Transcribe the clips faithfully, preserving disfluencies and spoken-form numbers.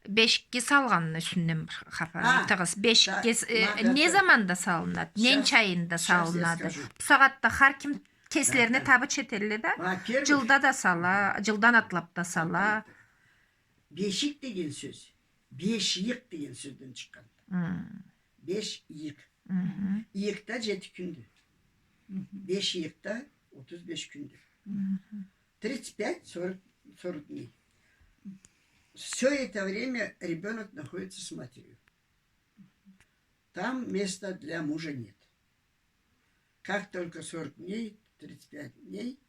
Бешикге салгъанны юсюнден бир хапар айтыгъыз. Бешикге не заманда салынады? Ненча айында салынады? Бусагъатда хар ким кеслерине табыч этелле да. Жылда да сала, жылдан атлап да сала. Бешик деген сёз беш ыйыкъ деген сёзден чыкъгъан. Беш ыйыкъ. Ыйыкъда жети кюндю. Беш ыйыкъда отуз беш кюндю. Тридцать пять, сорок, сорок дней. Всё это время ребёнок находится с матерью. Там места для мужа нет. Как только сорок дней, тридцать пять дней,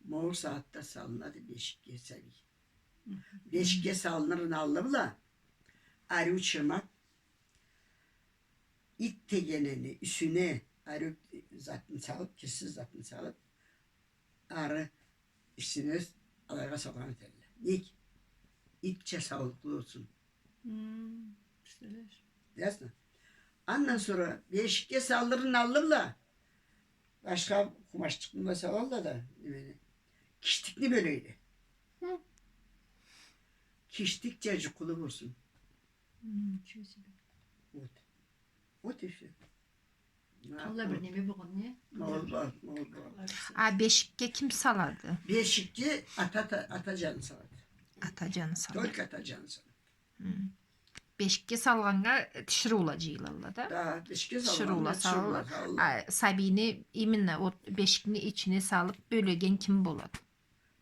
ма ол сагъатда салынады бешикге сабий. Бешикге салынырны аллы бла ариу чырмап, ит тегенени юсюне ариу затын салып, кирсиз затын салып, ары юсюне алайгъа салгъан этелле. Нек? Итча саулукълу болсун. Ясно? Андан сора бешикге салырны аллы бла башха къумаччыкъны да салалла да, немени, киштикни бёлейле. Киштик да жукъулу болсун. Вот. Вот и всё. Къаллай бир неме болгъан, не? Ма ол бар, ма ол бар. А бешикге ким салады? Бешикге ата, ата, ата жаны салады. Ата жаны салады. Только ата жаны салады. Бешикге салгъаннга тиширыула жыйылалла да. Да, бешикге салгъаннга тиширыула салалла. А сабийни именно вот бешикни ичине салып бёлеген ким болады?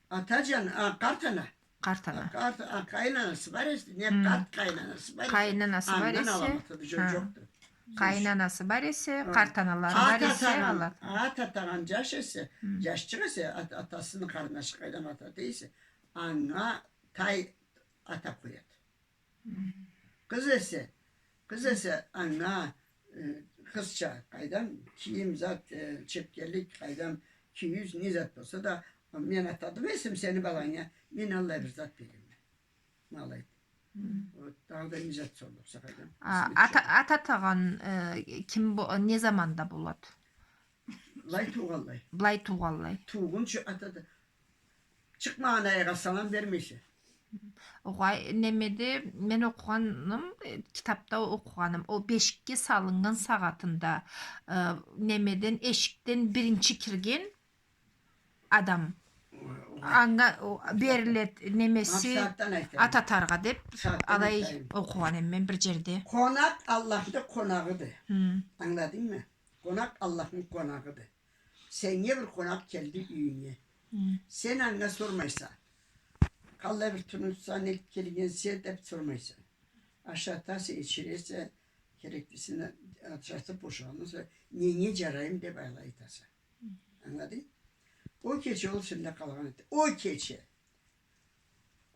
Ата жан, а, къарт ана. Къарт ана. А, къарт, а, къайын анасы бар эсе, не къарт къайын анасы бар эсе, къайын анасы бар эсе, андан аламатыды, жо-, жокъду. Къайын анасы бар эсе, къарт аналары бар эсе, алады. Ат атагъан жаш эсе, жашчыкъ эсе, ат-, атасыны къарнашы, къайдам, ат ата эсе, анга тай атап къояды. Къыз эсе, къыз эсе, анга, э, къызча, къайдам, кийим зат, э, чепкенлик, къайдам, кийиз, не зат болса да, мен атадым эсем сени баланга, мен аллай бир зат береме. Ма алайды. Вот, дагъыда не зат сорду, къайдам. А, ат атагъан, э, ким бо-, не заманда болады? Былай туугъанлай. Былай туугъанлай. Туугъунчу атады. Чыкъмагъан айгъа салам бермейсе. Огъай, немеде, мен окъугъаным, э, китапда окъугъаным, ол бешикге салыннган сагъатында, э, немеден, эшикден биринчи кирген адам. Огъай. Анга, о, бериледи, немеси, ат атаргъа деп, алай окъугъан эм мен бир жерде. Къонакъ Аллахны къонагъыды. Ангыладынгмы? Къонакъ Аллахны къонагъыды. Сеннге бир къонакъ келди юйюнге. Сен анга сормайса, къаллай бир тунусса, не келгенсе деп сормайса. Ашатаса, ичиресе, кереклисин ашатып бошагъандан сора, ненге жарайым деп алай айтаса. Ангыладынг? Ол кече ол сенде къалгъан эди. Ол кече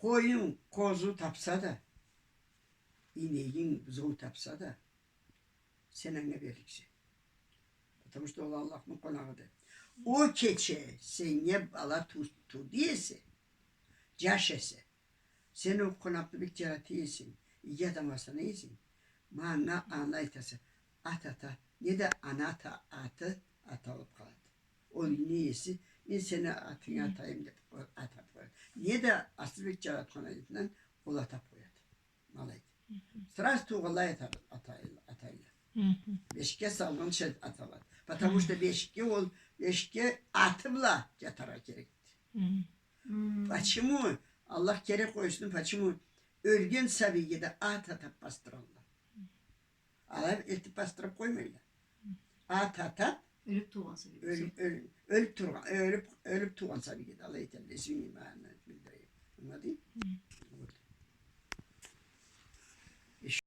къоюнг, къозу тапса да, инегинг, бузоу тапса да, сен анга берликсе. Потому что ол Аллахны къонагъыды. Ол кече сеннге бала ту-, туду эсе, жаш эсе, сен ол къонакъны бек жарата эсенг, иги адамгъа санай эсенг, ма анга аны айтаса, ат ата, неда ана ата аты аталып къалады. Ол не эсе, мен сени атынгы атайым деп къо-, атап къояды. Неда аты бек жаратхан адамдан ол атап къояды. Ма алайды. Сразу туугъанлай ата-, атайла, атайла. Бешикге салгъынчы аталады. Потому что бешикге ол, бешикге аты бла жатаргъа керекди. Почему? Аллах керек къойсун, почему ёлген сабийге да ат атап басдыралла? Алай этип басдырып къоймайла. Ат атап, ёлюп туугъан сабийге. Ёл-, ёл-, ёлюп тургъан, ёлюп, ёлюп туугъан сабийге да алай этелле, извини, ма,